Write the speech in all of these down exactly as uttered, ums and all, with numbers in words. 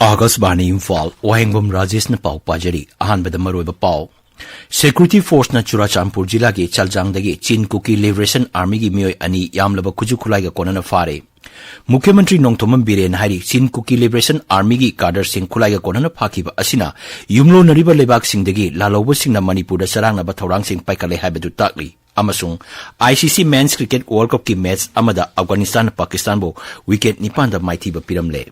ꯑꯥꯀꯥꯁꯕꯥꯅꯤ ꯏꯝꯐꯥꯜ, ꯋꯥꯍꯦꯡꯕꯝ ꯔꯥꯖꯦꯁꯅ ꯄꯥꯎ ꯄꯥꯖꯔꯤ꯫ ꯑꯍꯥꯟꯕꯗ ꯃꯔꯨꯑꯣꯏꯕ ꯄꯥꯎ꯫ Security Forceꯅ ꯆꯨꯔꯥꯆꯥꯟꯄꯨꯔ ꯖꯤꯂꯥꯒꯤ ꯆꯜꯖꯥꯡꯗꯒꯤ Chin Kuki Liberation Armyꯒꯤ ꯃꯤꯑꯣꯏ ꯑꯅꯤ ꯌꯥꯝꯂꯕ ꯈꯨꯠꯁꯨ ꯈꯨꯠꯂꯥꯏꯒ ꯀꯣꯟꯅꯅ ꯐꯥꯔꯦ꯫ ꯃꯨꯈ꯭ꯌ ꯃꯟꯇ꯭ꯔꯤ ꯅꯣꯡꯊꯣꯝꯕꯝ ꯕꯤꯔꯦꯟꯅ ꯍꯥꯏꯔꯤ, Chin Kuki Liberation Armyꯒꯤ cadreꯁꯤꯡ ꯈꯨꯠꯂꯥꯏꯒ ꯀꯣꯟꯅꯅ ꯐꯥꯈꯤꯕ ꯑꯁꯤꯅ ꯌꯨꯝꯂꯣꯟꯅꯔꯤꯕ ꯂꯩꯕꯥꯛꯁꯤꯡꯗꯒꯤ ꯂꯥꯜꯍꯧꯕꯁꯤꯡꯅ ꯃꯅꯤꯄꯨꯔꯗ ꯆꯔꯥꯡꯅꯕ ꯊꯧꯔꯥꯡꯁꯤꯡ ꯄꯥꯏꯈꯠꯂꯦ ꯍꯥꯏꯕꯗꯨ ꯇꯥꯛꯂꯤ꯫ ꯑꯃꯁꯨꯡ ICC Men's Cricket World Cupꯀꯤ match ꯑꯃꯗ ꯑꯐꯒꯥꯅꯤꯁꯇꯥꯟꯅ ꯄꯥꯀꯤꯁꯇꯥꯟꯕꯨ wicket ꯅꯤꯄꯥꯟꯗ ꯃꯥꯏꯊꯤꯕ ꯄꯤꯔꯝꯂꯦ꯫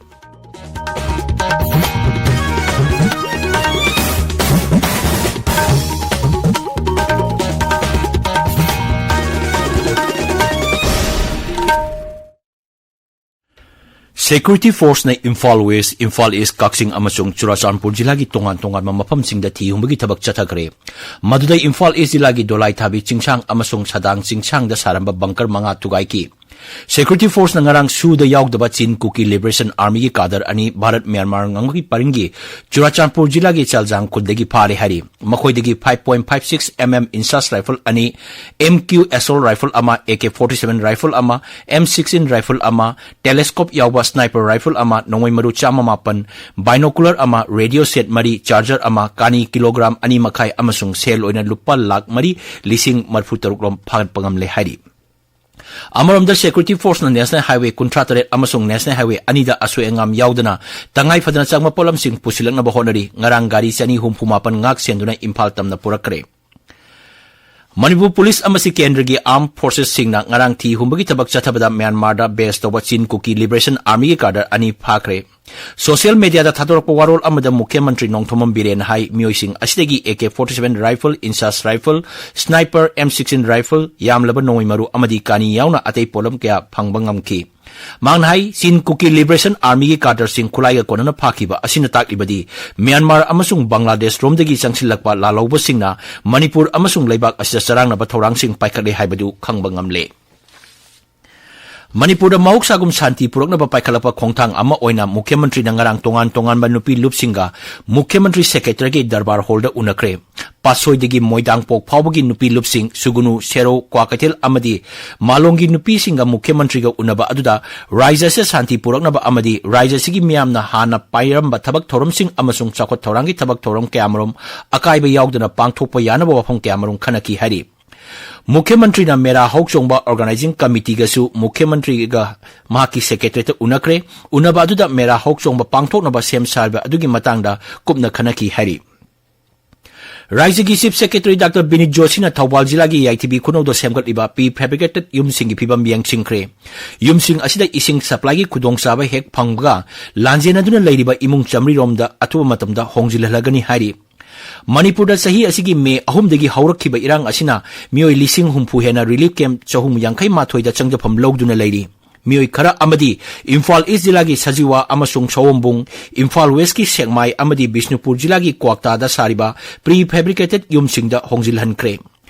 Security Forceꯅ ꯏꯝꯐꯥꯜ ꯋꯦꯁ, ꯏꯝꯐꯥꯜ ꯏꯁ, ꯀꯛꯆꯤꯡ ꯑꯃꯁꯨꯡ ꯆꯨꯔꯥꯆꯥꯟꯄꯨꯔ ꯖꯤꯂꯥꯒꯤ ꯇꯣꯉꯥꯟ ꯇꯣꯉꯥꯟꯕ ꯃꯐꯝꯁꯤꯡꯗ ꯊꯤ ꯍꯨꯝꯕꯒꯤ ꯊꯕꯛ ꯆꯠꯊꯈ꯭ꯔꯦ꯫ ꯃꯗꯨꯗ ꯏꯝꯐꯥꯜ ꯏꯁ ꯖꯤꯂꯥꯒꯤ ꯗꯣꯂꯥꯏꯊꯥꯕꯤ ꯆꯤꯡꯁꯥꯡ ꯑꯃꯁꯨꯡ ꯁꯥꯗꯥꯡ ꯆꯤꯡꯁꯥꯡꯗ ꯁꯥꯔꯝꯕ bunker ꯃꯉꯥ ꯊꯨꯒꯥꯏꯈꯤ꯫ Security Forceꯅ ꯉꯔꯥꯡ ꯁꯨꯗ ꯌꯥꯎꯗꯕ Chin Kuki Liberation Armyꯒꯤ cadre ꯑꯅꯤ ꯚꯥꯔꯠ ꯃ꯭ꯌꯥꯟꯃꯥꯔ ꯉꯝꯈꯩ ꯄꯔꯤꯡꯒꯤ ꯆꯨꯔꯥꯆꯥꯟꯄꯨꯔ ꯖꯤꯂꯥꯒꯤ ꯆꯜꯖꯥꯡ ꯈꯨꯜꯗꯒꯤ ꯐꯥꯔꯦ ꯍꯥꯏꯔꯤ꯫ ꯃꯈꯣꯏꯗꯒꯤ five point five six MM INSAS rifle ꯑꯅꯤ, MQ assault rifle ꯑꯃ, AK forty seven rifle ꯑꯃ, M sixteen rifle ꯑꯃ, telescope ꯌꯥꯎꯕ sniper rifle ꯑꯃ, ꯅꯣꯡꯃꯩ ꯃꯔꯨ ꯆꯥꯝꯃ ꯃꯥꯄꯟ, binocular ꯑꯃ, radio set ꯃꯔꯤ, charger ꯑꯃ, ꯀꯥꯅꯤ kilogram ꯑꯅꯤ ꯃꯈꯥꯏ ꯑꯃꯁꯨꯡ ꯁꯦꯜ ꯑꯣꯏꯅ ꯂꯨꯄꯥ ꯂꯥꯈ ꯃꯔꯤ ꯂꯤꯁꯤꯡ ꯃꯔꯤꯐꯨ ꯇꯔꯨꯛ ꯔꯣꯝ ꯐꯥꯒꯠꯄ ꯉꯝꯂꯦ ꯍꯥꯏꯔꯤ꯫ ꯑꯃꯔꯣꯝꯗ Security Forceꯅ National Highway ꯀꯨꯟꯊ꯭ꯔꯥ ꯇꯔꯦꯠ ꯑꯃꯁꯨꯡ National Highway ꯑꯅꯤꯗ ꯑꯁꯣꯏ ꯑꯉꯥꯝ ꯌꯥꯎꯗꯅ ꯇꯉꯥꯏ ꯐꯗꯅ ꯆꯪꯕ ꯄꯣꯠꯂꯝꯁꯤꯡ ꯄꯨꯁꯤꯜꯂꯛꯅꯕ ꯍꯣꯠꯅꯔꯤ꯫ ꯉꯔꯥꯡ ꯒꯥꯔꯤ ꯆꯅꯤ ꯍꯨꯝꯐꯨ ꯃꯥꯄꯟ ꯉꯥꯛ ꯁꯦꯟꯗꯨꯅ ꯏꯝꯐꯥꯜ ꯇꯝꯅ ꯄꯨꯔꯛꯈ꯭ꯔꯦ꯫ ꯃꯅꯤꯄꯨꯔ ꯄꯨꯂꯤꯁ ꯑꯃꯁꯨꯡ ꯀꯦꯟꯗ꯭ꯔꯒꯤ armed forcesꯁꯤꯡꯅ ꯉꯔꯥꯡ ꯊꯤ ꯍꯨꯝꯕꯒꯤ ꯊꯕꯛ ꯆꯠꯊꯕꯗ ꯃ꯭ꯌꯥꯟꯃꯥꯔꯗ base ꯇꯧꯕ Chin Kuki Liberation Armyꯒꯤ cadre ꯑꯅꯤ ꯐꯥꯈ꯭ꯔꯦ꯫ Social mediaꯗ ꯊꯥꯗꯣꯔꯛꯄ ꯋꯥꯔꯣꯜ ꯑꯃꯗ ꯃꯨꯈ꯭ꯌ ꯃꯟꯇ꯭ꯔꯤ ꯅꯣꯡꯊꯣꯝꯕꯝ ꯕꯤꯔꯦꯟꯅ ꯍꯥꯏ, ꯃꯤꯑꯣꯏꯁꯤꯡ ꯑꯁꯤꯗꯒꯤ AK forty seven rifle, INSAS rifle, sniper, M sixteen rifle, ꯌꯥꯝꯂꯕ ꯅꯣꯡꯃꯩ ꯃꯔꯨ ꯑꯃꯗꯤ ꯀꯥꯅꯤ ꯌꯥꯎꯅ ꯑꯇꯩ ꯄꯣꯠꯂꯝ ꯀꯌꯥ ꯐꯪꯕ ꯉꯝꯈꯤ꯫ ꯃꯍꯥꯛꯅ ꯍꯥꯏ, Chin Kuki Liberation Armyꯒꯤ cadreꯁꯤꯡ ꯈꯨꯠꯂꯥꯏꯒ ꯀꯣꯟꯅꯅ ꯐꯥꯈꯤꯕ ꯑꯁꯤꯅ ꯇꯥꯛꯂꯤꯕꯗꯤ ꯃ꯭ꯌꯥꯟꯃꯥꯔ ꯑꯃꯁꯨꯡ ꯕꯪꯒ꯭ꯂꯥꯗꯦꯁ ꯔꯣꯝꯗꯒꯤ ꯆꯪꯁꯤꯜꯂꯛꯄ ꯂꯥꯜꯍꯧꯕꯁꯤꯡꯅ ꯃꯅꯤꯄꯨꯔ ꯑꯃꯁꯨꯡ ꯂꯩꯕꯥꯛ ꯑꯁꯤꯗ ꯆꯔꯥꯡꯅꯕ ꯊꯧꯔꯥꯡꯁꯤꯡ ꯄꯥꯏꯈꯠꯂꯦ ꯍꯥꯏꯕꯗꯨ ꯈꯪꯕ ꯉꯝꯂꯦ꯫ ꯃꯅꯤꯄꯨꯔꯗ ꯃꯍꯧꯁꯥꯒꯨꯝ ꯁꯥꯟꯇꯤ ꯄꯨꯔꯛꯅꯕ ꯄꯥꯏꯈꯠꯂꯛꯄ ꯈꯣꯡꯊꯥꯡ ꯑꯃ ꯑꯣꯏꯅ ꯃꯨꯈ꯭ꯌ ꯃꯟꯇ꯭ꯔꯤꯅ ꯉꯔꯥꯡ ꯇꯣꯉꯥꯟ ꯇꯣꯉꯥꯟꯕ ꯅꯨꯄꯤ ꯂꯨꯞꯁꯤꯡꯒ ꯃꯨꯈ꯭ꯌ ꯃꯟꯇ꯭ꯔꯤ ꯁꯦꯀ꯭ꯔꯦꯇꯔꯤꯒꯤ ꯗꯔꯕꯥꯔ ꯍꯣꯜꯗ ꯎꯅꯈ꯭ꯔꯦ꯫ ꯄꯥꯠꯁꯣꯏꯗꯒꯤ ꯃꯣꯏꯗꯥꯡꯄꯣꯛ ꯐꯥꯎꯕꯒꯤ ꯅꯨꯄꯤ ꯂꯨꯞꯁꯤꯡ ꯁꯨꯒꯨꯅꯨ, ꯁꯦꯔꯧ, ꯀ꯭ꯋꯥꯀꯩꯊꯦꯜ ꯑꯃꯗꯤ ꯃꯥꯂꯣꯝꯒꯤ ꯅꯨꯄꯤꯁꯤꯡꯒ ꯃꯨꯈ꯭ꯌ ꯃꯟꯇ꯭ꯔꯤꯒ ꯎꯅꯕ ꯑꯗꯨꯗ ꯔꯥꯖ꯭ꯌ ꯑꯁꯤꯗ ꯁꯥꯟꯇꯤ ꯄꯨꯔꯛꯅꯕ ꯑꯃꯗꯤ ꯔꯥꯖ꯭ꯌ ꯑꯁꯤꯒꯤ ꯃꯤꯌꯥꯝꯅ ꯍꯥꯟꯅ ꯄꯥꯏꯔꯝꯕ ꯊꯕꯛ ꯊꯧꯔꯝꯁꯤꯡ ꯑꯃꯁꯨꯡ ꯆꯥꯎꯈꯠ ꯊꯧꯔꯥꯡꯒꯤ ꯊꯕꯛ ꯊꯧꯔꯝ ꯀꯌꯥꯃꯔꯨꯝ ꯑꯀꯥꯏꯕ ꯌꯥꯎꯗꯅ ꯄꯥꯡꯊꯣꯛꯄ ꯌꯥꯅꯕ ꯋꯥꯐꯝ ꯀꯌꯥꯃꯔꯨꯝ ꯈꯟꯅꯈꯤ ꯍꯥꯏꯔꯤ꯫ ꯃꯨꯈ꯭ꯌ ꯃꯟꯇ꯭ꯔꯤꯅ ꯃꯦꯔꯥ ꯍꯧꯆꯣꯡꯕ ꯑꯣꯔꯒꯅꯥꯏꯖꯤꯡ ꯀꯃꯤꯇꯤꯒꯁꯨ ꯃꯨꯈ꯭ꯌ ꯃꯟꯇ꯭ꯔꯤꯒ ꯃꯍꯥꯛꯀꯤ ꯁꯦꯀ꯭ꯔꯦꯇꯔꯤꯌꯦꯠꯇ ꯎꯅꯈ꯭ꯔꯦ꯫ ꯎꯅꯕ ꯑꯗꯨꯗ ꯃꯦꯔꯥ ꯍꯧꯆꯣꯡꯕ ꯄꯥꯡꯊꯣꯛꯅꯕ ꯁꯦꯝ ꯁꯥꯔꯤꯕ ꯑꯗꯨꯒꯤ ꯃꯇꯥꯡꯗ ꯀꯨꯞꯅ ꯈꯟꯅꯈꯤ ꯍꯥꯏꯔꯤ꯫ ꯔꯥꯖ꯭ꯌꯒꯤ ꯆꯤꯐ ꯁꯦꯀ꯭ꯔꯦꯇꯔꯤ ꯗꯥꯛꯇꯔ ꯕꯤꯅꯤꯠ ꯖꯣꯁꯤꯅ ꯊꯧꯕꯥꯜ ꯖꯤꯂꯥꯒꯤ ꯌꯥꯏꯊꯤꯕꯤ ꯈꯨꯅꯧꯗ ꯁꯦꯝꯒꯠꯂꯤꯕ ꯄ꯭ꯔꯤ ꯐꯦꯕ꯭ꯔꯤꯀꯦꯇꯦꯗ ꯌꯨꯝꯁꯤꯡꯒꯤ ꯐꯤꯕꯝ ꯌꯦꯡꯁꯤꯟꯈ꯭ꯔꯦ꯫ ꯌꯨꯝꯁꯤꯡ ꯑꯁꯤꯗ ꯏꯁꯤꯡ ꯁꯄ꯭ꯂꯥꯏꯒꯤ ꯈꯨꯗꯣꯡꯆꯥꯕ ꯍꯦꯛ ꯐꯪꯕꯒ ꯂꯥꯟꯖꯦꯟꯅꯗꯨꯅ ꯂꯩꯔꯤꯕ ꯏꯃꯨꯡ ꯆꯥꯃꯔꯤꯔꯣꯝꯗ ꯑꯊꯨꯕ ꯃꯇꯝꯗ ꯍꯣꯡꯖꯤꯜꯍꯜꯂꯒꯅꯤ ꯍꯥꯏꯔꯤ꯫ ꯃꯅꯤꯄꯨꯔꯗ ꯆꯍꯤ ꯑꯁꯤꯒꯤ ꯃꯦ ꯑꯍꯨꯝꯗꯒꯤ ꯍꯧꯔꯛꯈꯤꯕ ꯏꯔꯥꯡ ꯑꯁꯤꯅ ꯃꯤꯑꯣꯏ ꯂꯤꯁꯤꯡ ꯍꯨꯝꯐꯨ ꯍꯦꯟꯅ ꯔꯤꯂꯤꯐ ꯀꯦꯝꯞ ꯆꯍꯨꯝ ꯌꯥꯡꯈꯩ ꯃꯥꯊꯣꯏꯗ ꯆꯪꯖꯐꯝ ꯂꯧꯗꯨꯅ ꯂꯩꯔꯤ꯫ ꯃꯤꯑꯣꯏ ꯈꯔ ꯑꯃꯗꯤ ꯏꯝꯐꯥꯜ ꯏꯁ ꯖꯤꯂꯥꯒꯤ ꯁꯖꯤꯋꯥ ꯑꯃꯁꯨꯡ ꯁꯑꯣꯝꯕꯨꯡ, ꯏꯝꯐꯥꯜ ꯋꯦꯁꯀꯤ ꯁꯦꯛꯃꯥꯏ ꯑꯃꯗꯤ ꯕꯤꯁꯅꯨꯄꯨꯔ ꯖꯤꯂꯥꯒꯤ ꯀ꯭ꯋꯥꯛꯇꯥꯗ ꯁꯥꯔꯤꯕ ꯄ꯭ꯔꯤ ꯐꯦꯕ꯭ꯔꯤꯀꯦꯇꯦꯗ ꯌꯨꯝꯁꯤꯡꯗ ꯍꯣꯡꯖꯤꯜꯍꯟꯈ꯭ꯔꯦ꯫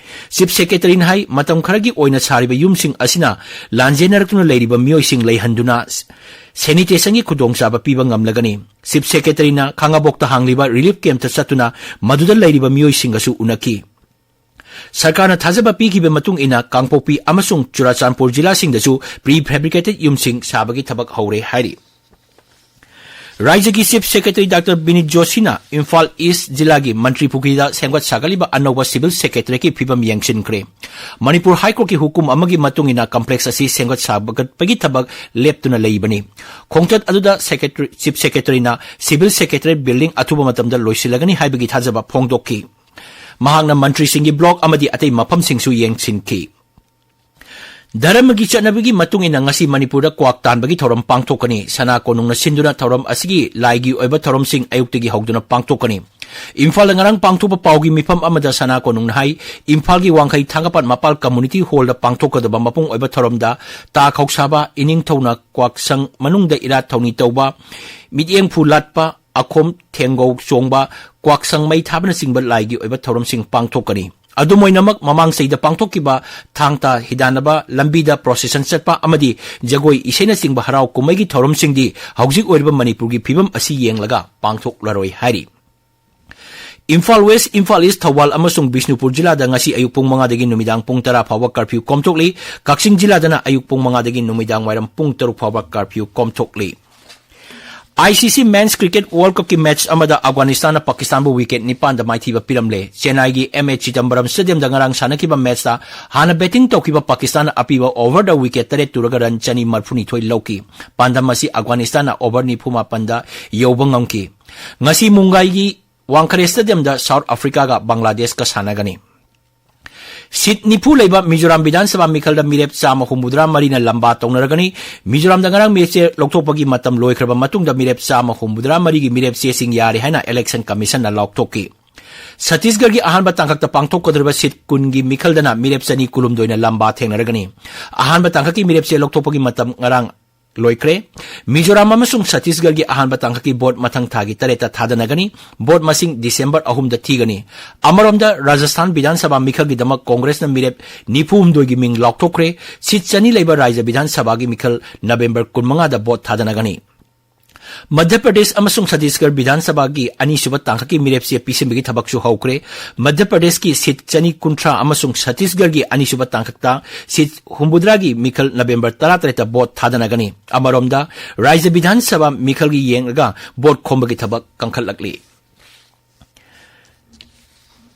ꯆꯤꯐ ꯁꯦꯀ꯭ꯔꯦꯇꯔꯤꯅ ꯍꯥꯏ, ꯃꯇꯝ ꯈꯔꯒꯤ ꯑꯣꯏꯅ ꯁꯥꯔꯤꯕ ꯌꯨꯝꯁꯤꯡ ꯑꯁꯤꯅ ꯂꯥꯟꯖꯦꯟꯅꯔꯛꯇꯨꯅ ꯂꯩꯔꯤꯕ ꯃꯤꯑꯣꯏꯁꯤꯡ ꯂꯩꯍꯟꯗꯨꯅ ꯁꯦꯅꯤꯇꯦꯁꯟꯒꯤ ꯈꯨꯗꯣꯡꯆꯥꯕ ꯄꯤꯕ ꯉꯝꯂꯒꯅꯤ꯫ ꯆꯤꯐ ꯁꯦꯀ꯭ꯔꯦꯇꯔꯤꯅ ꯈꯥꯉꯕꯣꯛꯇ ꯍꯥꯡꯂꯤꯕ ꯔꯤꯂꯤꯐ ꯀꯦꯝꯞꯇ ꯆꯠꯇꯨꯅ ꯃꯗꯨꯗ ꯂꯩꯔꯤꯕ ꯃꯤꯑꯣꯏꯁꯤꯡꯒꯁꯨ ꯎꯅꯈꯤ꯫ ꯁꯔꯀꯥꯔꯅ ꯊꯥꯖꯕ ꯄꯤꯈꯤꯕ ꯃꯇꯨꯡ ꯏꯟꯅ ꯀꯥꯡꯄꯣꯛꯄꯤ ꯑꯃꯁꯨꯡ ꯆꯨꯔꯥꯆꯥꯟꯄꯨꯔ ꯖꯤꯂꯥꯁꯤꯡꯗꯁꯨ ꯄ꯭ꯔꯤ ꯐꯦꯕ꯭ꯔꯤꯀꯦꯇꯦꯗ ꯌꯨꯝꯁꯤꯡ ꯁꯥꯕꯒꯤ ꯊꯕꯛ ꯍꯧꯔꯦ ꯍꯥꯏꯔꯤ꯫ ꯔꯥꯖ꯭ꯌꯒꯤ ꯆꯤꯐ ꯁꯦꯀ꯭ꯔꯦꯇꯔꯤ ꯗꯥꯛꯇꯔ ꯕꯤꯅꯤꯠ ꯖꯣꯁꯤꯅ ꯏꯝꯐꯥꯜ ꯏꯁ ꯖꯤꯂꯥꯒꯤ ꯃꯟꯇ꯭ꯔꯤ ꯄꯨꯈ꯭ꯔꯤꯗ ꯁꯦꯝꯒꯠ ꯁꯥꯒꯠꯂꯤꯕ ꯑꯅꯧꯕ ꯁꯤꯚꯤꯜ ꯁꯦꯀ꯭ꯔꯦꯇꯔꯤꯌꯦꯠꯀꯤ ꯐꯤꯕꯝ ꯌꯦꯡꯁꯤꯟꯈ꯭ꯔꯦ꯫ ꯃꯅꯤꯄꯨꯔ ꯍꯥꯏ ꯀꯣꯔꯠꯀꯤ ꯍꯨꯀꯨꯝ ꯑꯃꯒꯤ ꯃꯇꯨꯡ ꯏꯟꯅ ꯀꯝꯄ꯭ꯂꯦꯛꯁ ꯑꯁꯤ ꯁꯦꯝꯒꯠ ꯁꯥꯒꯠꯄꯒꯤ ꯊꯕꯛ ꯂꯦꯞꯇꯨꯅ ꯂꯩꯕꯅꯤ꯫ ꯈꯣꯡꯆꯠ ꯑꯗꯨꯗ secretary, chief ꯁꯦꯀ꯭ꯔꯦꯇꯔꯤꯅ civil secretariat building ꯑꯊꯨꯕ ꯃꯇꯝꯗ ꯂꯣꯏꯁꯤꯜꯂꯒꯅꯤ ꯍꯥꯏꯕꯒꯤ ꯊꯥꯖꯕ ꯐꯣꯡꯗꯣꯛꯈꯤ꯫ ꯃꯍꯥꯛꯅ ꯃꯟꯇ꯭ꯔꯤꯁꯤꯡꯒꯤ ꯕ꯭ꯂꯣꯛ ꯑꯃꯗꯤ ꯑꯇꯩ ꯃꯐꯝꯁꯤꯡꯁꯨ ꯌꯦꯡꯁꯤꯟꯈꯤ꯫ ꯙꯔꯃꯒꯤ ꯆꯠꯅꯕꯤꯒꯤ ꯃꯇꯨꯡ ꯏꯟꯅ ꯉꯁꯤ ꯃꯅꯤꯄꯨꯔꯗ ꯀ꯭ꯋꯥꯛ ꯇꯥꯟꯕꯒꯤ ꯊꯧꯔꯝ ꯄꯥꯡꯊꯣꯛꯀꯅꯤ꯫ ꯁꯅꯥ ꯀꯣꯅꯨꯡꯅ ꯁꯤꯟꯗꯨꯅ ꯊꯧꯔꯝ ꯑꯁꯤꯒꯤ ꯂꯥꯏꯒꯤ ꯑꯣꯏꯕ ꯊꯧꯔꯝꯁꯤꯡ ꯑꯌꯨꯛꯇꯒꯤ ꯍꯧꯗꯨꯅ ꯄꯥꯡꯊꯣꯛꯀꯅꯤ꯫ ꯏꯝꯐꯥꯜꯗ ꯉꯔꯥꯡ ꯄꯥꯡꯊꯣꯛꯄ ꯄꯥꯎꯒꯤ ꯃꯤꯐꯝ ꯑꯃꯗ ꯁꯅꯥ ꯀꯣꯅꯨꯡꯅ ꯍꯥꯏ, ꯏꯝꯐꯥꯜꯒꯤ ꯋꯥꯡꯈꯩ ꯊꯥꯡꯒꯄꯥꯠ ꯃꯄꯥꯜ ꯀꯝꯃꯨꯅꯤꯇꯤ ꯍꯣꯜꯗ ꯄꯥꯡꯊꯣꯛꯀꯗꯕ ꯃꯄꯨꯡ ꯑꯣꯏꯕ ꯊꯧꯔꯝꯗ ꯇꯥ ꯈꯧꯁꯥꯕ, ꯏꯅꯤꯡꯊꯧꯅ ꯀ꯭ꯋꯥꯛꯁꯪ ꯃꯅꯨꯡꯗ ꯏꯔꯥꯠ ꯊꯧꯅꯤ ꯇꯧꯕ, ꯃꯤꯠꯌꯦꯡꯐꯨ ꯂꯥꯠꯄ, ꯑꯈꯣꯝ ꯊꯦꯡꯒꯧ ꯆꯣꯡꯕ, ꯀ꯭ꯋꯥꯛꯁꯪ ꯃꯩ ꯊꯥꯕꯅꯆꯤꯡꯕ ꯂꯥꯏꯒꯤ ꯑꯣꯏꯕ ꯊꯧꯔꯝꯁꯤꯡ ꯄꯥꯡꯊꯣꯛꯀꯅꯤ꯫ ꯑꯗꯨꯝ ꯑꯣꯏꯅꯃꯛ, ꯃꯃꯥꯡ ꯆꯍꯤꯗ ꯄꯥꯡꯊꯣꯛꯈꯤꯕ ꯊꯥꯡ ꯇꯥ ꯍꯤꯗꯥꯟꯅꯕ, ꯂꯝꯕꯤꯗ ꯄ꯭ꯔꯣꯁꯦꯁꯟ ꯆꯠꯄ ꯑꯃꯗꯤ ꯖꯒꯣꯏ ꯏꯁꯩꯅꯆꯤꯡꯕ ꯍꯔꯥꯎ ꯀꯨꯝꯍꯩꯒꯤ ꯊꯧꯔꯝꯁꯤꯡꯗꯤ ꯍꯧꯖꯤꯛ ꯑꯣꯏꯔꯤꯕ ꯃꯅꯤꯄꯨꯔꯒꯤ ꯐꯤꯕꯝ ꯑꯁꯤ ꯌꯦꯡꯂꯒ ꯄꯥꯡꯊꯣꯛꯂꯔꯣꯏ ꯍꯥꯏꯔꯤ꯫ ꯏꯝꯐꯥꯜ ꯋꯦꯁ, ꯏꯝꯐꯥꯜ ꯏꯁ, ꯊꯧꯕꯥꯜ ꯑꯃꯁꯨꯡ ꯕꯤꯁꯅꯨꯄꯨꯔ ꯖꯤꯂꯥꯗ ꯉꯁꯤ ꯑꯌꯨꯛ ꯄꯨꯡ ꯃꯉꯥꯗꯒꯤ ꯅꯨꯃꯤꯗꯥꯡ ꯄꯨꯡ ꯇꯔꯥ ꯐꯥꯎꯕ ꯀꯔꯐ꯭ꯌꯨ ꯀꯣꯝꯊꯣꯛꯂꯤ꯫ ꯀꯛꯆꯤꯡ ꯖꯤꯂꯥꯗꯅ ꯑꯌꯨꯛ ꯄꯨꯡ ꯃꯉꯥꯗꯒꯤ ꯅꯨꯃꯤꯗꯥꯡ ꯋꯥꯏꯔꯝ ꯄꯨꯡ ꯇꯔꯨꯛ ꯐꯥꯎꯕ ꯀꯔꯐ꯭ꯌꯨ ꯀꯣꯝꯊꯣꯛꯂꯤ꯫ ꯑꯥꯏ ꯁꯤ ꯁꯤ ꯃꯦꯟꯁ ꯀ꯭ꯔꯤꯀꯦꯠ ꯋꯥꯔꯜꯗ ꯀꯞꯀꯤ ꯃꯦꯆ ꯑꯃꯗ ꯑꯐꯒꯥꯅꯤꯁꯇꯥꯟꯅ ꯄꯥꯀꯤꯁꯇꯥꯟꯕꯨ ꯋꯤꯀꯦꯠ ꯅꯤꯄꯥꯟꯗ ꯃꯥꯏꯊꯤꯕ ꯄꯤꯔꯝꯂꯦ꯫ ꯆꯦꯟꯅꯥꯏꯒꯤ ꯑꯦꯝ ꯑꯦ ꯆꯤꯗꯝꯕꯔꯝ ꯁ꯭ꯇꯦꯗꯤꯌꯝꯗ ꯉꯔꯥꯡ ꯁꯥꯟꯅꯈꯤꯕ ꯃꯦꯆꯇ ꯍꯥꯟꯅ ꯕꯦꯇꯤꯡ ꯇꯧꯈꯤꯕ ꯄꯥꯀꯤꯁꯇꯥꯟꯅ ꯑꯄꯤꯕ ꯑꯣꯚꯔꯗ ꯋꯤꯀꯦꯠ ꯇꯔꯦꯠ ꯇꯨꯔꯒ ꯔꯟ ꯆꯅꯤ ꯃꯔꯤꯐꯨꯅꯤꯊꯣꯏ ꯂꯧꯈꯤ꯫ ꯄꯥꯟꯗꯝ ꯑꯁꯤ ꯑꯐꯒꯥꯅꯤꯁꯇꯥꯟꯅ ꯑꯣꯚꯔ ꯅꯤꯐꯨ ꯃꯥꯄꯟꯗ ꯌꯧꯕ ꯉꯝꯈꯤ꯫ ꯉꯁꯤ ꯃꯨꯝꯕꯥꯏꯒꯤ ꯋꯥꯡꯈꯔꯦ ꯁ꯭ꯇꯦꯗꯤꯌꯝꯗ ꯁꯥꯎꯠ ꯑꯐ꯭ꯔꯤꯀꯥꯒ ꯕꯪꯒ꯭ꯂꯥꯗꯦꯁꯀ ꯁꯥꯟꯅꯒꯅꯤ꯫ ꯁꯤꯠ ꯅꯤꯐꯨ ꯂꯩꯕ ꯃꯤꯖꯣꯔꯥꯝ ꯕꯤꯙꯥꯟ ꯁꯚꯥ ꯃꯤꯈꯜꯗ ꯃꯤꯔꯦꯞ ꯆꯥꯝꯃ ꯍꯨꯝꯐꯨꯇꯔꯥ ꯃꯔꯤꯅ ꯂꯝꯕꯥ ꯇꯧꯅꯔꯒꯅꯤ꯫ ꯃꯤꯖꯣꯔꯥꯝꯗ ꯉꯔꯥꯡ ꯃꯤꯔꯦꯞ ꯆꯦ ꯂꯧꯊꯣꯛꯄꯒꯤ ꯃꯇꯝ ꯂꯣꯏꯈ꯭ꯔꯕ ꯃꯇꯨꯡꯗ ꯃꯤꯔꯦꯞ ꯆꯥꯝꯃ ꯍꯨꯝꯐꯨꯇꯔꯥ ꯃꯔꯤꯒꯤ ꯃꯤꯔꯦꯞ ꯆꯦꯁꯤꯡ ꯌꯥꯔꯦ ꯍꯥꯏꯅ ꯏꯂꯦꯛꯁꯟ ꯀꯃꯤꯁꯟꯅ ꯂꯥꯎꯊꯣꯛꯈꯤ꯫ ꯁꯠꯇꯤꯁꯒꯔꯒꯤ ꯑꯍꯥꯟꯕ ꯇꯥꯡꯀꯛꯇ ꯄꯥꯡꯊꯣꯛꯀꯗꯧꯔꯤꯕ ꯁꯤꯠ ꯀꯨꯟꯒꯤ ꯃꯤꯈꯜꯗꯅ ꯃꯤꯔꯦꯞ ꯆꯅꯤ ꯀꯨꯟꯍꯨꯝꯗꯣꯏꯅ ꯂꯝꯕꯥ ꯊꯦꯡꯅꯔꯒꯅꯤ꯫ ꯑꯍꯥꯟꯕ ꯇꯥꯡꯀꯛꯀꯤ ꯃꯤꯔꯦꯞ ꯆꯦ ꯂꯧꯊꯣꯛꯄꯒꯤ ꯃꯇꯝ ꯉꯔꯥꯡ ꯂꯣꯏꯈ꯭ꯔꯦ꯫ ꯃꯤꯖꯣꯔꯥꯝ ꯑꯃꯁꯨꯡ ꯁꯠꯇꯤꯁꯒꯔꯒꯤ ꯑꯍꯥꯟꯕ ꯇꯥꯡꯀꯛꯀꯤ ꯚꯣꯠ ꯃꯊꯪ ꯊꯥꯒꯤ ꯇꯔꯦꯠꯇ ꯊꯥꯗꯅꯒꯅꯤ꯫ ꯚꯣꯠ ꯃꯁꯤꯡ ꯗꯤꯁꯦꯝꯕꯔ ꯑꯍꯨꯝꯗ ꯊꯤꯒꯅꯤ꯫ ꯑꯃꯔꯣꯝꯗ, ꯔꯥꯖꯁꯊꯥꯟ ꯕꯤꯙꯥꯟ ꯁꯚꯥ ꯃꯤꯈꯜꯒꯤꯗꯃꯛ ꯀꯣꯡꯒ꯭ꯔꯦꯁꯅ ꯃꯤꯔꯦꯞ ꯅꯤꯐꯨ ꯍꯨꯝꯗꯣꯏꯒꯤ ꯃꯤꯡ ꯂꯥꯎꯊꯣꯛꯈ꯭ꯔꯦ꯫ ꯁꯤꯠ ꯆꯅꯤ ꯂꯩꯕ ꯔꯥꯖ꯭ꯌ ꯕꯤꯙꯥꯟ ꯁꯚꯥꯒꯤ ꯃꯤꯈꯜ ꯅꯕꯦꯝꯕꯔ ꯀꯨꯟꯃꯉꯥꯗ ꯚꯣꯠ ꯊꯥꯗꯅꯒꯅꯤ꯫ ꯃꯙ꯭ꯌ ꯄ꯭ꯔꯗꯦꯁ ꯑꯃꯁꯨꯡ ꯁꯠꯇꯤꯁꯒꯔ ꯕꯤꯙꯥꯟ ꯁꯚꯥꯒꯤ ꯑꯅꯤꯁꯨꯕ ꯇꯥꯡꯀꯛꯀꯤ ꯃꯤꯔꯦꯞ ꯆꯦ ꯄꯤꯁꯤꯟꯕꯒꯤ ꯊꯕꯛꯁꯨ ꯍꯧꯈ꯭ꯔꯦ꯫ ꯃꯙ꯭ꯌ ꯄ꯭ꯔꯗꯦꯁꯀꯤ ꯁꯤꯠ ꯆꯅꯤ ꯀꯨꯟꯊ꯭ꯔꯥ ꯑꯃꯁꯨꯡ ꯁꯠꯇꯤꯁꯒꯔꯒꯤ ꯑꯅꯤꯁꯨꯕ ꯇꯥꯡꯀꯛꯇ ꯁꯤꯠ ꯍꯨꯝꯐꯨꯇꯔꯥꯒꯤ ꯃꯤꯈꯜ ꯅꯕꯦꯝꯕꯔ ꯇꯔꯥꯇꯔꯦꯠꯇ ꯚꯣꯠ ꯊꯥꯗꯅꯒꯅꯤ꯫ ꯑꯃꯔꯣꯝꯗ, ꯔꯥꯖ꯭ꯌ ꯕꯤꯙꯥꯟ ꯁꯚꯥ ꯃꯤꯈꯜꯒꯤ ꯌꯦꯡꯂꯒ ꯚꯣꯠ ꯈꯣꯝꯕꯒꯤ ꯊꯕꯛ ꯀꯟꯈꯠꯂꯛꯂꯤ꯫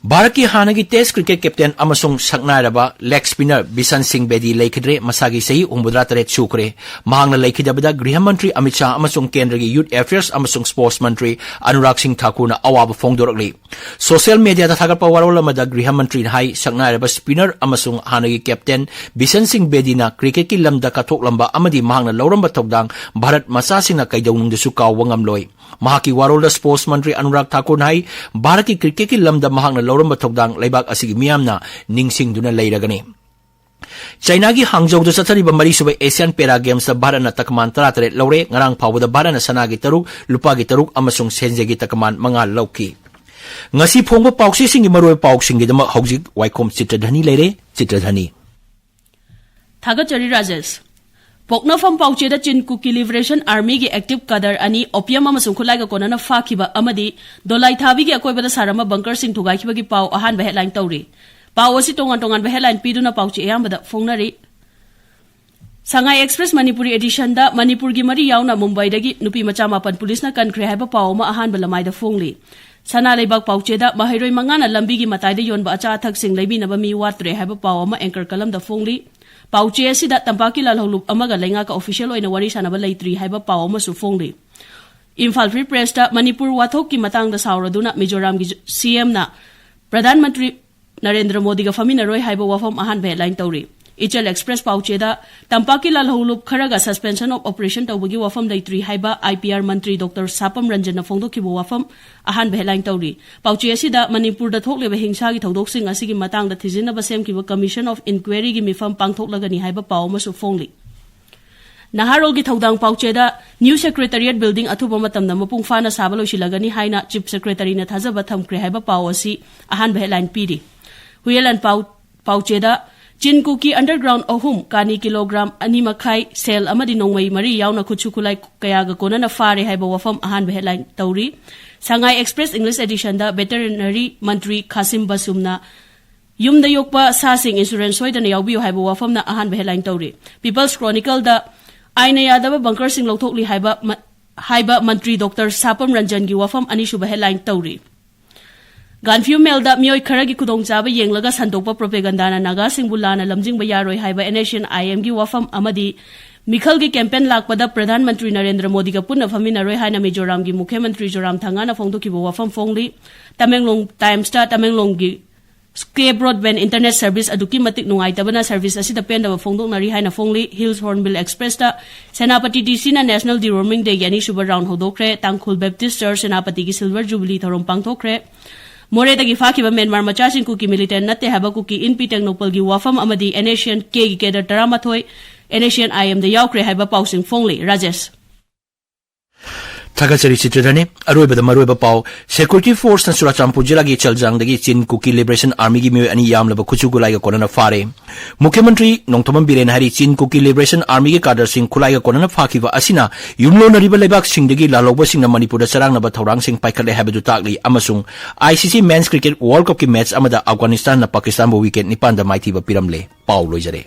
ꯚꯥꯔꯠꯀꯤ ꯍꯥꯟꯅꯒꯤ ꯇꯦꯁ ꯀ꯭ꯔꯤꯀꯦꯠ ꯀꯦꯞꯇꯦꯟ ꯑꯃꯁꯨꯡ ꯁꯛꯅꯥꯏꯔꯕ ꯂꯦꯒ ꯁ꯭ꯄꯤꯅꯔ ꯕꯤꯁꯟ ꯁꯤꯡ ꯕꯦꯗꯤ ꯂꯩꯈꯤꯗ꯭ꯔꯦ꯫ ꯃꯁꯥꯒꯤ ꯆꯍꯤ ꯍꯨꯝꯐꯨꯇꯔꯥ ꯇꯔꯦꯠ ꯁꯨꯈ꯭ꯔꯦ꯫ ꯃꯍꯥꯛꯅ ꯂꯩꯈꯤꯗꯕꯗ ꯒ꯭ꯔꯤꯍ ꯃꯟꯇ꯭ꯔꯤ ꯑꯃꯤꯠ ꯁꯥꯍ ꯑꯃꯁꯨꯡ ꯀꯦꯟꯗ꯭ꯔꯒꯤ ꯌꯨꯊ ꯑꯦꯐꯤꯌꯔꯁ ꯑꯃꯁꯨꯡ ꯁ꯭ꯄꯣꯔꯠꯁ ꯃꯟꯇ꯭ꯔꯤ ꯑꯅꯨꯔꯥꯒ ꯁꯤꯡ ꯊꯥꯀꯨꯔꯅ ꯑꯋꯥꯕ ꯐꯣꯡꯗꯣꯔꯛꯂꯤ꯫ ꯁꯣꯁꯤꯌꯦꯜ ꯃꯤꯗꯤꯌꯥꯗ ꯊꯥꯒꯠꯄ ꯋꯥꯔꯣꯜ ꯑꯃꯗ ꯒ꯭ꯔꯤꯍ ꯃꯟꯇ꯭ꯔꯤꯅ ꯍꯥꯏ, ꯁꯛꯅꯥꯏꯔꯕ ꯁ꯭ꯄꯤꯅꯔ ꯑꯃꯁꯨꯡ ꯍꯥꯟꯅꯒꯤ ꯀꯦꯞꯇꯦꯟ ꯕꯤꯁꯟ ꯁꯤꯡ ꯕꯦꯗꯤꯅ ꯀ꯭ꯔꯤꯀꯦꯠꯀꯤ ꯂꯝꯗ ꯀꯠꯊꯣꯛꯂꯝꯕ ꯑꯃꯗꯤ ꯃꯍꯥꯛꯅ ꯂꯧꯔꯝꯕ ꯊꯧꯗꯥꯡ ꯚꯥꯔꯠ ꯃꯆꯥꯁꯤꯡꯅ ꯀꯩꯗꯧꯅꯨꯡꯗꯁꯨ ꯀꯥꯎꯕ ꯉꯝꯂꯣꯏ꯫ ꯃꯍꯥꯛꯀꯤ ꯋꯥꯔꯣꯜꯗ ꯁ꯭ꯄꯣꯔꯠꯁ ꯃꯟꯇ꯭ꯔꯤ ꯑꯅꯨꯔꯥꯒ ꯊꯥꯀꯨꯔꯅ ꯍꯥꯏ, ꯚꯥꯔꯠꯀꯤ ꯀ꯭ꯔꯤꯀꯦꯠꯀꯤ ꯂꯝꯗ ꯃꯍꯥꯛꯅ ꯂꯧꯔꯝꯕ ꯊꯧꯗꯥꯡ ꯂꯩꯕꯥꯛ ꯑꯁꯤꯒꯤ ꯃꯤꯌꯥꯝꯅ ꯅꯤꯡꯁꯤꯡꯗꯨꯅ ꯂꯩꯔꯒꯅꯤ꯫ ꯆꯥꯏꯅꯥꯒꯤ ꯍꯥꯡꯖꯧꯗ ꯆꯠꯊꯔꯤꯕ ꯃꯔꯤꯁꯨꯕ ꯑꯦꯁꯤꯌꯥꯟ ꯄꯦꯔꯥ ꯒꯦꯝꯁꯇ ꯚꯥꯔꯠꯅ ꯇꯀꯃꯥꯟ ꯇꯔꯥꯇꯔꯦꯠ ꯂꯧꯔꯦ꯫ ꯉꯔꯥꯡ ꯐꯥꯎꯕꯗ ꯚꯥꯔꯠꯅ ꯁꯅꯥꯒꯤ ꯇꯔꯨꯛ, ꯂꯨꯄꯥꯒꯤ ꯇꯔꯨꯛ ꯑꯃꯁꯨꯡ ꯁꯦꯟꯖꯦꯒꯤ ꯇꯀꯃꯥꯟ ꯃꯉꯥ ꯂꯧꯈꯤ꯫ ꯉꯁꯤ ꯐꯣꯡꯕ ꯄꯥꯎꯆꯦꯁꯤꯡꯒꯤ ꯃꯔꯨꯑꯣꯏꯕ ꯄꯥꯎꯁꯤꯡꯒꯤꯗꯃꯛ ꯍꯧꯖꯤꯛ ꯋꯥꯏꯈꯣꯝ ꯆꯤꯇ꯭ꯔꯙꯅꯤ ꯂꯩꯔꯦ꯫ ꯆꯤꯇ꯭ꯔꯙꯅꯤ꯫ ꯊꯥꯒꯠꯆꯔꯤ ꯔꯥꯖꯦꯁ꯫ ꯄꯣꯛꯅꯐꯝ ꯄꯥꯎꯆꯦꯗ ꯆꯤꯟ ꯀꯨꯀꯤ ꯂꯤꯕꯔꯦꯁꯟ ꯑꯥꯔꯃꯤꯒꯤ ꯑꯦꯛꯇꯤꯚ ꯀꯥꯗꯔ ꯑꯅꯤ ꯑꯣꯄꯤꯌꯝ ꯑꯃꯁꯨꯡ ꯈꯨꯠꯂꯥꯏꯒ ꯀꯣꯟꯅꯅ ꯐꯥꯈꯤꯕ ꯑꯃꯗꯤ ꯗꯣꯂꯥꯏ ꯊꯥꯕꯤꯒꯤ ꯑꯀꯣꯏꯕꯗ ꯁꯥꯔꯝꯕ ꯕꯪꯀꯔꯁꯤꯡ ꯊꯨꯒꯥꯏꯈꯤꯕꯒꯤ ꯄꯥꯎ ꯑꯍꯥꯟꯕ ꯍꯦꯗꯂꯥꯏꯟ ꯇꯧꯔꯤ꯫ ꯄꯥꯎ ꯑꯁꯤ ꯇꯣꯉꯥꯟ ꯇꯣꯉꯥꯟꯕ ꯍꯦꯗꯂꯥꯏꯟ ꯄꯤꯗꯨꯅ ꯄꯥꯎꯆꯦ ꯑꯌꯥꯝꯕꯗ ꯐꯣꯡꯅꯔꯤ꯫ ꯁꯉꯥꯏ ꯑꯦꯛꯁꯄ꯭ꯔꯦꯁ ꯃꯅꯤꯄꯨꯔꯤ ꯑꯦꯗꯤꯁꯟꯗ ꯃꯅꯤꯄꯨꯔꯒꯤ ꯃꯔꯤ ꯌꯥꯎꯅ ꯃꯨꯝꯕꯥꯏꯗꯒꯤ ꯅꯨꯄꯤ ꯃꯆꯥ ꯃꯥꯄꯟ ꯄꯨꯂꯤꯁꯅ ꯀꯟꯈ꯭ꯔꯦ ꯍꯥꯏꯕ ꯄꯥꯎ ꯑꯃ ꯑꯍꯥꯟꯕ ꯂꯃꯥꯏꯗ ꯐꯣꯡꯂꯤ꯫ ꯁꯅꯥ ꯂꯩꯕꯥꯛ ꯄꯥꯎꯆꯦꯗ ꯃꯍꯩꯔꯣꯏ ꯃꯉꯥꯅ ꯂꯝꯕꯤꯒꯤ ꯃꯇꯥꯏꯗ ꯌꯣꯟꯕ ꯑꯆꯥ ꯑꯊꯛꯁꯤꯡ ꯂꯩꯕꯤꯅꯕ ꯃꯤ ꯋꯥꯠꯇ꯭ꯔꯦ ꯍꯥꯏꯕ ꯄꯥꯎ ꯑꯃ ꯑꯦꯡꯀꯔ ꯀꯂꯝꯗ ꯐꯣꯡꯂꯤ꯫ ꯄꯥꯎꯆꯦ ꯑꯁꯤꯗ ꯇꯝꯄꯥꯛꯀꯤ ꯂꯥꯜꯍꯧꯂꯨꯞ ꯑꯃꯒ ꯂꯩꯉꯥꯛꯀ ꯑꯣꯐꯤꯁꯤꯌꯦꯜ ꯑꯣꯏꯅ ꯋꯥꯔꯤ ꯁꯥꯅꯕ ꯂꯩꯇ꯭ꯔꯤ ꯍꯥꯏꯕ ꯄꯥꯎ ꯑꯃꯁꯨ ꯐꯣꯡꯂꯤ꯫ ꯏꯝꯐꯥꯜ ꯐ꯭ꯔꯤ ꯄ꯭ꯔꯦꯁꯇ ꯃꯅꯤꯄꯨꯔ ꯋꯥꯊꯣꯛꯀꯤ ꯃꯇꯥꯡꯗ ꯁꯥꯎꯔꯗꯨꯅ ꯃꯤꯖꯣꯔꯥꯝꯒꯤ ꯖ-, ꯁꯤꯑꯦꯝꯅ ꯄ꯭ꯔꯙꯥꯟ ꯃꯟꯇ꯭ꯔꯤ ꯅꯔꯦꯟꯗ꯭ꯔ ꯃꯣꯗꯤꯒ ꯐꯝꯃꯤꯟꯅꯔꯣꯏ ꯍꯥꯏꯕ ꯋꯥꯐꯝ ꯑꯍꯥꯟꯕ ꯍꯦꯗꯂꯥꯏꯟ ꯇꯧꯔꯤ꯫ ꯏꯆꯜ ꯑꯦꯛꯁꯄ꯭ꯔꯦꯁ ꯄꯥꯎꯆꯦꯗ ꯇꯝꯄꯥꯛꯀꯤ ꯂꯥꯜꯍꯧꯂꯨꯞ ꯈꯔꯒ ꯁꯁꯄꯦꯟꯁꯟ ꯑꯣꯐ ꯑꯣꯄꯔꯦꯁꯟ ꯇꯧꯕꯒꯤ ꯋꯥꯐꯝ ꯂꯩꯇ꯭ꯔꯤ ꯍꯥꯏꯕ ꯑꯥꯏꯄꯤꯑꯥꯔ ꯃꯟꯇ꯭ꯔꯤ ꯗꯣꯛꯇꯔ ꯁꯥꯄꯝ ꯔꯟꯖꯟꯅ ꯐꯣꯡꯗꯣꯛꯈꯤꯕ ꯋꯥꯐꯝ ꯑꯍꯥꯟꯕ ꯍꯦꯗꯂꯥꯏꯟ ꯇꯧꯔꯤ꯫ ꯄꯥꯎꯆꯦ ꯑꯁꯤꯗ ꯃꯅꯤꯄꯨꯔꯗ ꯊꯣꯛꯂꯤꯕ ꯍꯤꯡꯁꯥꯒꯤ ꯊꯧꯗꯣꯛꯁꯤꯡ ꯑꯁꯤꯒꯤ ꯃꯇꯥꯡꯗ ꯊꯤꯖꯤꯟꯅꯕ ꯁꯦꯝꯈꯤꯕ ꯀꯃꯤꯁꯟ ꯑꯣꯐ ꯏꯟꯀ꯭ꯋꯥꯏꯔꯤꯒꯤ ꯃꯤꯐꯝ ꯄꯥꯡꯊꯣꯛꯂꯒꯅꯤ ꯍꯥꯏꯕ ꯄꯥꯎ ꯑꯃꯁꯨ ꯐꯣꯡꯂꯤ꯫ ꯅꯍꯥꯔꯣꯜꯒꯤ ꯊꯧꯗꯥꯡ ꯄꯥꯎꯆꯦꯗ ꯅ꯭ꯌꯨ ꯁꯦꯀ꯭ꯔꯦꯇꯔꯤꯌꯦꯠ ꯕꯤꯜꯗꯤꯡ ꯑꯊꯨꯕ ꯃꯇꯝꯗ ꯃꯄꯨꯡ ꯐꯥꯅ ꯁꯥꯕ ꯂꯣꯏꯁꯤꯜꯂꯒꯅꯤ ꯍꯥꯏꯅ ꯆꯤꯐ ꯁꯦꯀ꯭ꯔꯦꯇꯔꯤꯅ ꯊꯥꯖꯕ ꯊꯝꯈ꯭ꯔꯦ ꯍꯥꯏꯕ ꯄꯥꯎ ꯑꯁꯤ ꯑꯍꯥꯟꯕ ꯍꯦꯗꯂꯥꯏꯟ ꯄꯤꯔꯤ꯫ ꯍꯨꯌꯦꯟꯂꯥꯟ ꯄꯥꯎ, ꯄꯥꯎꯆꯦꯗ ꯆꯤꯟ ꯀꯨꯀꯤ ꯑꯟꯗꯔꯒ꯭ꯔꯥꯎꯟ ꯑꯍꯨꯝ, ꯀꯥꯅꯤ ꯀꯤꯂꯣꯒ꯭ꯔꯥꯝ ꯑꯅꯤ ꯃꯈꯥꯏ, ꯁꯦꯜ ꯑꯃꯗꯤ ꯅꯣꯡꯃꯩ ꯃꯔꯤ ꯌꯥꯎꯅ ꯈꯨꯠꯁꯨ ꯈꯨꯠꯂꯥꯏ ꯀꯌꯥꯒ ꯀꯣꯟꯅꯅ ꯐꯥꯔꯦ ꯍꯥꯏꯕ ꯋꯥꯐꯝ ꯑꯍꯥꯟꯕ ꯍꯦꯗꯂꯥꯏꯟ ꯇꯧꯔꯤ꯫ ꯁꯉꯥꯏ ꯑꯦꯛꯁꯄ꯭ꯔꯦꯁ ꯏꯪꯂꯤꯁ ꯑꯦꯗꯤꯁꯟꯗ ꯚꯦꯇꯦꯔꯤꯅꯔꯤ ꯃꯟꯇ꯭ꯔꯤ ꯈꯥꯁꯤꯝ ꯕꯁꯨꯝꯅ ꯌꯨꯝꯗ ꯌꯣꯛꯄ ꯁꯥꯁꯤꯡ ꯏꯟꯁꯨꯔꯦꯟꯁ ꯁꯣꯏꯗꯅ ꯌꯥꯎꯕꯤꯌꯨ ꯍꯥꯏꯕ ꯋꯥꯐꯝꯅ ꯑꯍꯥꯟꯕ ꯍꯦꯗꯂꯥꯏꯟ ꯇꯧꯔꯤ꯫ ꯄꯤꯄꯜꯁ ꯀ꯭ꯔꯣꯅꯤꯀꯜꯗ ꯑꯥꯏꯟꯅ ꯌꯥꯗꯕ ꯕꯪꯀꯔꯁꯤꯡ ꯂꯧꯊꯣꯛꯂꯤ ꯍꯥꯏꯕ ꯃ-, ꯍꯥꯏꯕ ꯃꯟꯇ꯭ꯔꯤ ꯗꯣꯛꯇꯔ ꯁꯥꯄꯝ ꯔꯟꯖꯟꯒꯤ ꯋꯥꯐꯝ ꯑꯅꯤꯁꯨꯕ ꯍꯦꯗꯂꯥꯏꯟ ꯇꯧꯔꯤ꯫ ꯒꯥꯟꯐꯤꯌꯨ ꯃꯦꯜꯗ ꯃꯤꯑꯣꯏ ꯈꯔꯒꯤ ꯈꯨꯗꯣꯡꯆꯥꯕ ꯌꯦꯡꯂꯒ ꯁꯟꯗꯣꯛꯄ ꯄ꯭ꯔꯣꯄꯦꯒꯟꯗꯥꯅ ꯅꯥꯒꯥꯁꯤꯡꯕꯨ ꯂꯥꯟꯅ ꯂꯝꯖꯤꯡꯕ ꯌꯥꯔꯣꯏ ꯍꯥꯏꯕ ꯑꯦꯟ ꯑꯦꯁ ꯑꯦꯟ ꯑꯥꯏ ꯑꯦꯝꯒꯤ ꯋꯥꯐꯝ ꯑꯃꯗꯤ ꯃꯤꯈꯜꯒꯤ ꯀꯦꯝꯄꯦꯟ ꯂꯥꯛꯄꯗ ꯄ꯭ꯔꯙꯥꯟ ꯃꯟꯇ꯭ꯔꯤ ꯅꯔꯦꯟꯗ꯭ꯔ ꯃꯣꯗꯤꯒ ꯄꯨꯟꯅ ꯐꯝꯃꯤꯟꯅꯔꯣꯏ ꯍꯥꯏꯅ ꯃꯤꯖꯣꯔꯥꯝꯒꯤ ꯃꯨꯈ꯭ꯌ ꯃꯟꯇ꯭ꯔꯤ ꯖꯣꯔꯥꯝ ꯊꯪꯒꯥꯅ ꯐꯣꯡꯗꯣꯛꯈꯤꯕ ꯋꯥꯐꯝ ꯐꯣꯡꯂꯤ꯫ ꯇꯃꯦꯡꯂꯣꯡ ꯇꯥꯏꯝꯁꯇ ꯇꯃꯦꯡꯂꯣꯡꯒꯤ ꯁ꯭ꯀꯦ ꯕ꯭ꯔꯣꯗꯕꯦꯟ ꯏꯟꯇꯔꯅꯦꯠ ꯁꯔꯚꯤꯁ ꯑꯗꯨꯛꯀꯤ ꯃꯇꯤꯛ ꯅꯨꯡꯉꯥꯏꯇꯕꯅ ꯁꯔꯚꯤꯁ ꯑꯁꯤꯗ ꯄꯦꯟꯗꯕ ꯐꯣꯡꯗꯣꯛꯅꯔꯤ ꯍꯥꯏꯅ ꯐꯣꯡꯂꯤ꯫ ꯍꯤꯜꯁ ꯍꯣꯔꯟꯕꯤꯜ ꯑꯦꯛꯁꯄ꯭ꯔꯦꯁꯇ ꯁꯦꯅꯥꯄꯇꯤ ꯗꯤ ꯁꯤꯅ ꯅꯦꯁꯅꯦꯜ ꯗꯤꯋꯣꯔꯃꯤꯡ ꯗꯦꯒꯤ ꯑꯅꯤꯁꯨꯕ ꯔꯥꯎꯟ ꯍꯧꯗꯣꯛꯈ꯭ꯔꯦ꯫ ꯇꯥꯡꯈꯨꯜ ꯕꯦꯞꯇꯤꯁ ꯆꯔꯆ ꯁꯦꯅꯥꯄꯇꯤꯒꯤ ꯁꯤꯜꯚꯔ ꯖꯨꯕꯤꯂꯤ ꯊꯧꯔꯝ ꯄꯥꯡꯊꯣꯛꯈ꯭ꯔꯦ꯫ ꯃꯣꯔꯦꯗꯒꯤ ꯐꯥꯈꯤꯕ ꯃ꯭ꯌꯥꯟꯃꯥꯔ ꯃꯆꯥꯁꯤꯡ ꯀꯨꯀꯤ ꯃꯤꯂꯤꯇꯦꯟ ꯅꯠꯇꯦ ꯍꯥꯏꯕ ꯀꯨꯀꯤ ꯏꯟꯄꯤ ꯇꯦꯡꯅꯧꯄꯜꯒꯤ ꯋꯥꯐꯝ ꯑꯃꯗꯤ ꯑꯦꯟ ꯑꯦꯁ ꯑꯦꯟ ꯀꯦꯒꯤ ꯀꯦꯗꯔ ꯇꯔꯥꯃꯥꯊꯣꯏ ꯑꯦꯟ ꯑꯦꯁ ꯑꯦꯟ ꯑꯥꯏ ꯑꯦꯝꯗ ꯌꯥꯎꯈ꯭ꯔꯦ ꯍꯥꯏꯕ ꯄꯥꯎꯁꯤꯡ ꯐꯣꯡꯂꯤ꯫ ꯔꯥꯖꯦꯁ꯫ ꯊꯥꯒꯠꯆꯔꯤ ꯆꯤꯇ꯭ꯔꯙꯔꯅꯤ꯫ ꯑꯔꯣꯏꯕꯗ ꯃꯔꯨꯑꯣꯏꯕ ꯄꯥꯎ, ꯁꯦꯀ꯭ꯌꯨꯔꯤꯇꯤ ꯐꯣꯔꯁꯅ ꯆꯨꯔꯥꯆꯥꯟꯄꯨꯔ ꯖꯤꯂꯥꯒꯤ ꯆꯦꯜꯖꯥꯡꯗꯒꯤ ꯆꯤꯟ ꯀꯨꯀꯤ ꯂꯤꯕꯔꯦꯁꯟ ꯑꯥꯔꯃꯤꯒꯤ ꯃꯤꯑꯣꯏ ꯑꯅꯤ ꯌꯥꯝꯂꯕ ꯈꯨꯠꯁꯨ ꯈꯨꯠꯂꯥꯏꯒ ꯀꯣꯟꯅꯅ ꯐꯥꯔꯦ꯫ ꯃꯨꯈ꯭ꯌ ꯃꯟꯇ꯭ꯔꯤ ꯅꯣꯡꯊꯣꯝꯕꯝ ꯕꯤꯔꯦꯟ ꯍꯥꯏꯔꯤ, ꯆꯤꯟ ꯀꯨꯀꯤ ꯂꯤꯕꯔꯦꯁꯟ ꯑꯥꯔꯃꯤꯒꯤ ꯀꯥꯗꯔꯁꯤꯡ ꯈꯨꯠꯂꯥꯏꯒ ꯀꯣꯟꯅꯅ ꯐꯥꯈꯤꯕ ꯑꯁꯤꯅ ꯌꯨꯝꯂꯣꯟꯅꯔꯤꯕ ꯂꯩꯕꯥꯛꯁꯤꯡꯗꯒꯤ ꯂꯥꯜꯍꯧꯕꯁꯤꯡꯅ ꯃꯅꯤꯄꯨꯔꯗ ꯆꯔꯥꯡꯅꯕ ꯊꯧꯔꯥꯡꯁꯤꯡ ꯄꯥꯏꯈꯠꯂꯦ ꯍꯥꯏꯕꯗꯨ ꯇꯥꯛꯂꯤ ꯑꯃꯁꯨꯡ ICC Men's Cricket World Cupꯀꯤ ꯃꯦꯆ ꯑꯃꯗ ꯑꯐꯒꯥꯅꯤꯁꯇꯥꯟꯅ ꯄꯥꯀꯤꯁꯇꯥꯟꯕꯨ ꯋꯤꯀꯦꯠ ꯅꯤꯄꯥꯟꯗ ꯃꯥꯏꯊꯤꯕ ꯄꯤꯔꯝꯂꯦ꯫ ꯄꯥꯎ ꯂꯣꯏꯖꯔꯦ꯫